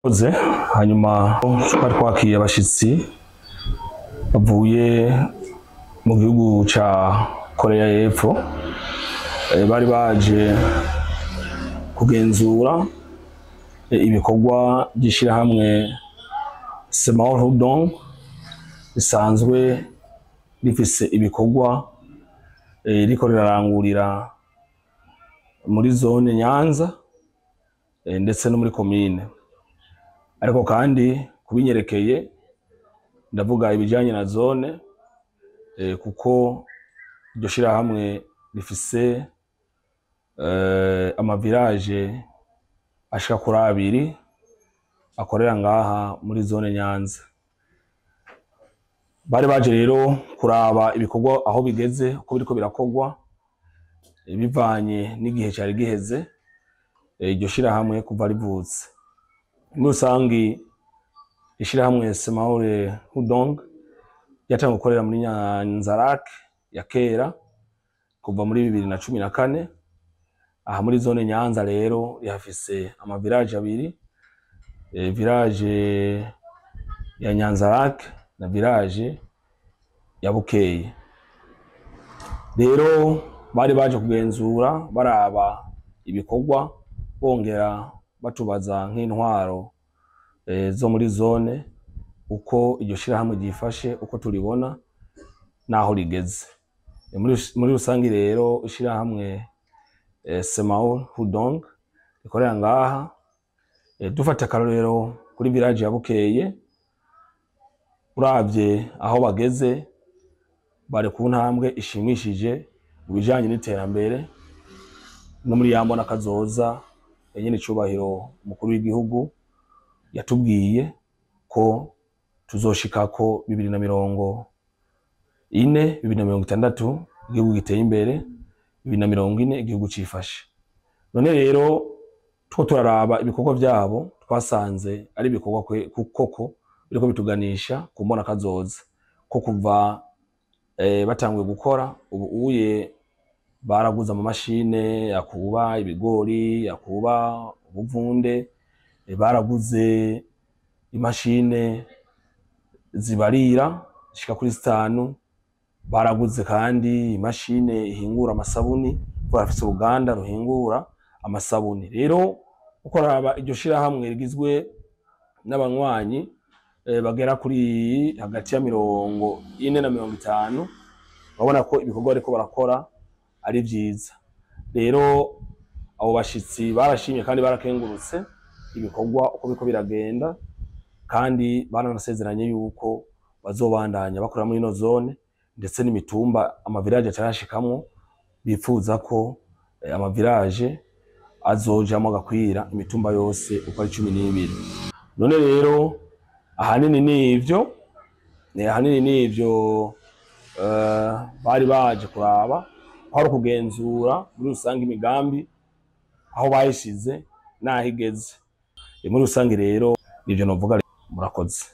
Koze hanyuma twari twakiriye abashitsi bavuye mu gihugu ca Korea y'Epfo. Bari baje kugenzura ibikorwa by'ishirahamwe Semaor Hudong risanzwe rifise ibikorwa riko rirarangurira muri zone Nyanza ndetse no muri komine. Ariko kandi kubinyerekeye ndavuga ibijanye na zone, kuko iryo shirahamwe rifise amavirage ashika kuri abiri akorera ngaha muri zone Nyanza. Bari baje rero kuraba ibikorwa aho bigeze, uko biriko birakorwa, bivanye n'igihe cari giheze iryo shirahamwe kuva rivutse. Muri rusangi, ishirahamwe Semaor Hudong ryatanguye gukorera muri Nyanza-Lac ya kera kuva muri 2014. Aha muri zone Nyanza rero rihafise amavirage abiri, village ya Nyanza-Lac na village ya Bukeye. Rero bari baje kugenzura, baraba ibikorwa, bongera batubaza nk'intwaro zo muri zone uko iryo shirahamwe ryifashe, uko turibona naho rigeze. Muri rusangi rero, ishirahamwe Semaor Hudong rikorera ngaha, dufata akarorero kuri village ya Bukeye, uravye aho bageze, bari ku ntambwe ishimishije mu bijanye n'iterambere no muri ya mbona kazoza nyene icubahiro umukuru w'igihugu yatubwiye ko tuzoshikako 2040, 2060 igihugu giteye imbere, 2040 igihugu cifashe. None rero two turaraba ibikorwa vyabo, twasanze ari ibikorwa koko biriko bituganisha ku mbona kazoza, ko kuva batanguye gukora ubu uye baraguze amamashine akuba ibigori, akuba ubuvunde, baraguze imashine zibarira zishika kuri zitanu, baraguze kandi imashine ihingura amasabuni, barafise uruganda ruhingura amasabuni. Rero uko raba iryo shirahamwe rigizwe n'abanywanyi bagera kuri hagati ya 40 na 50, babona ko ibikorwa bariko barakora ari vyiza. Rero abo bashitsi barashimye kandi barakengurutse ibikorwa uko biriko biragenda, kandi baranasezeranye yuko bazobandanya bakora muri ino zone ndetse n'imitumba amavirage atarashikamwo, bifuza ko amavirage azojamwo agakwira imitumba yose uko ari 12. None rero ahanini nivyo, ahanini nivyo bari baje kuraba, aho ari ukugenzura muri rusange imigambi aho bayishize n'aho igeze. Muri rusange rero nivyo novuga. Murakoze.